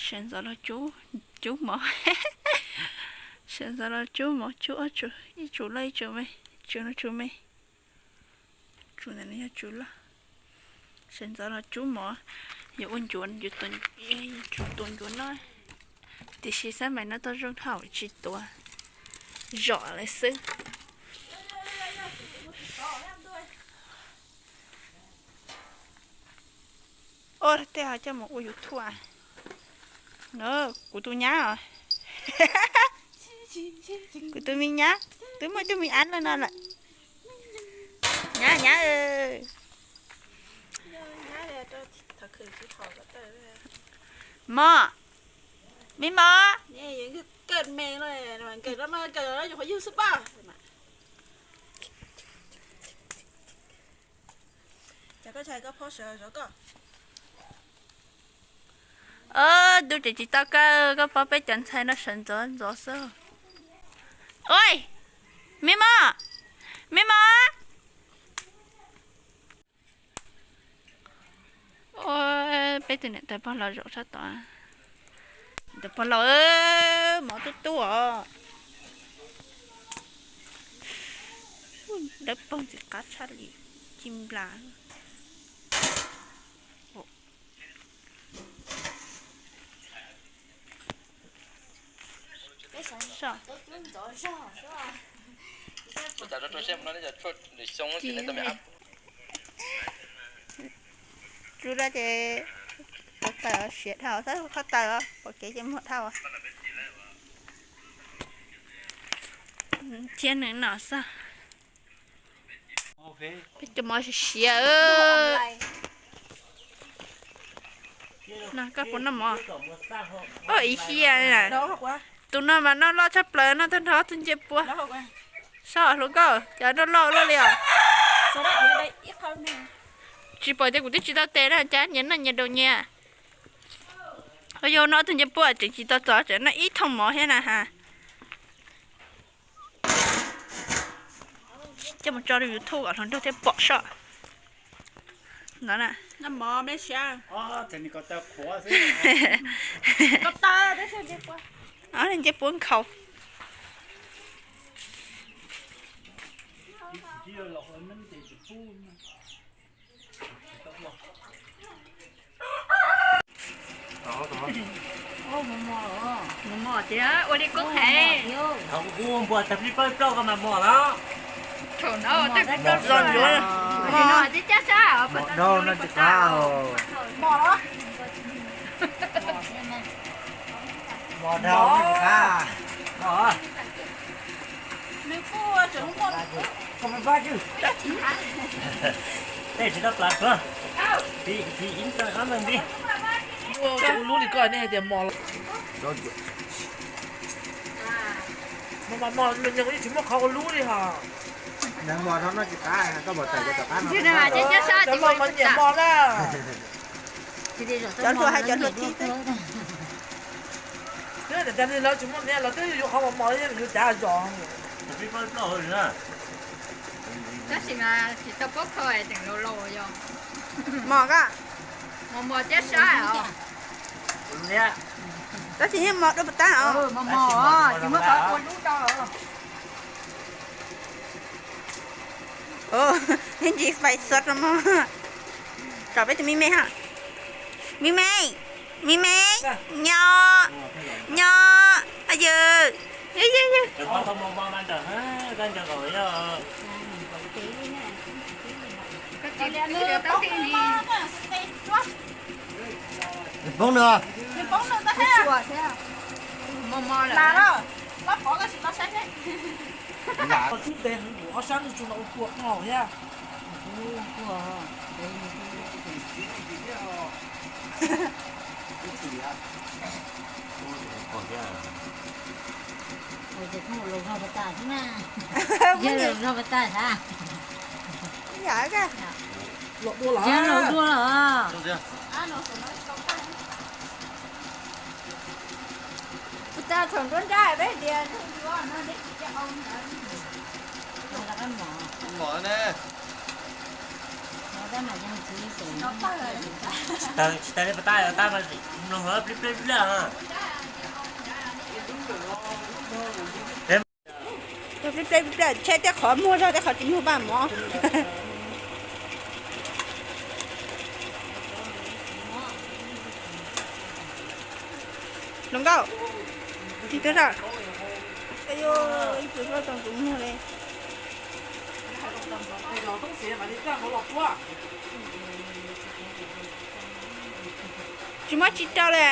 Sawv ntxov los cub, cub mov. Sawv ntxov los cub mov, cub ob tsum, ib tsum loj ib tsum me, tsum no tsum me. Tsum ntawm no yog tsum loj. Sawv ntxov los cub mov, yuav ua ncuav, yuav tsum tua ncuav noj. Tiam sis xab mais no tau zoo dhau tsis tuav, zom lawm xwb. Ua tej ho coj mus ua YouTube. Kuv tus nyab os. Kuv tus me nyab twb muaj ib tug me ab loj no lawm. Nyab, nyab. Mos, me mos. Tus tseem tsis tau kaw, koj paub peb cov ntxhais no sawv ntxov ntxov xwb. Ua, me mos, me mos. Peb tus niam tais pog laus zaum sab tod. Tais pog laus, mov tub tub os. Dawb paug ntxim qab tshaj li ci nplas. Tsuj dab ces tau taws siav dhau, xab qhov taws pom kev ces muag dhau. Thiab nws no xwb. Peb cov mov siav siav. No koj puas noj mov? Ib hiaj, tus no mas noj loj tshaj plaws, noj tag nrho ob tug ncej puab. Soj hluas nkauj, cov noj loj luaj li os. Tsis pom tias kuv twb tsis tau tes na, cas nyias noj nyias daus nyias. Yog noj ob tug ncej puab tseem tsis tau txog, tseem noj ib thooj mov thiab na has. Coj mus tso rau YouTube kom hluas nraug thiaj pom soj. No na. Ob ncej puab nkhaus. Mus mos tias ua li koob hais. Thaum kuv npuas tag pib plaub plaub koj mas mos los. Thaum no tej pib plaub plaub no tib cab sab mos dau no tsis qab. Mos dau no tsis qab. Tej tsis tau plas tuag. Tiv tiv ib txoj qab meej nti. Ua lub li koj nej hais tias mos. Mos mos nws yeej tsis muaj qhov ua lub li hos. Nws mos rau no tsis qab, koj pom tawm cov tom qab no. Cov mos nyiam mos na. Cov hluas hais cov hluas thib xwb. Twb tias cas li lawv tsis muaj niam, lawv twb yuav qhov mos mos thiab yuav cav zos. Tab sis mas tsis tau paub kho es tseem laus laus yog. Mos koj. Mos mos cab sab os. Tab sis yeej mos dua puas tab os. Mos mos tsis muaj qhov ua lub rau. Ntsis fais xov rau mog. Tsom peb tus me me ha. Me me, me me, nyo, nyo, yws, yws, yws. Poob nws. Ob sab ntuj tsuas no ua kua qaug thiab. Los zog pas tas xwb na. Yog los zog pas tas xav. Los dua los. Yog los dua los. Puas tas thaum nruab nrab peb tias nrug yuav no deb tsis cia hau ntawd. Mos ne. Tsis tas li pas tab, tab mas mloog hlo pliab pliab pliab. Pliab pliab pliab, tsheb tej qhov muag zog, tej qhov tsis muag paj mov. Hluas nkauj, ib tug zaj, ib tug zaj tau tus muag li. Tsis muab tsis rau li.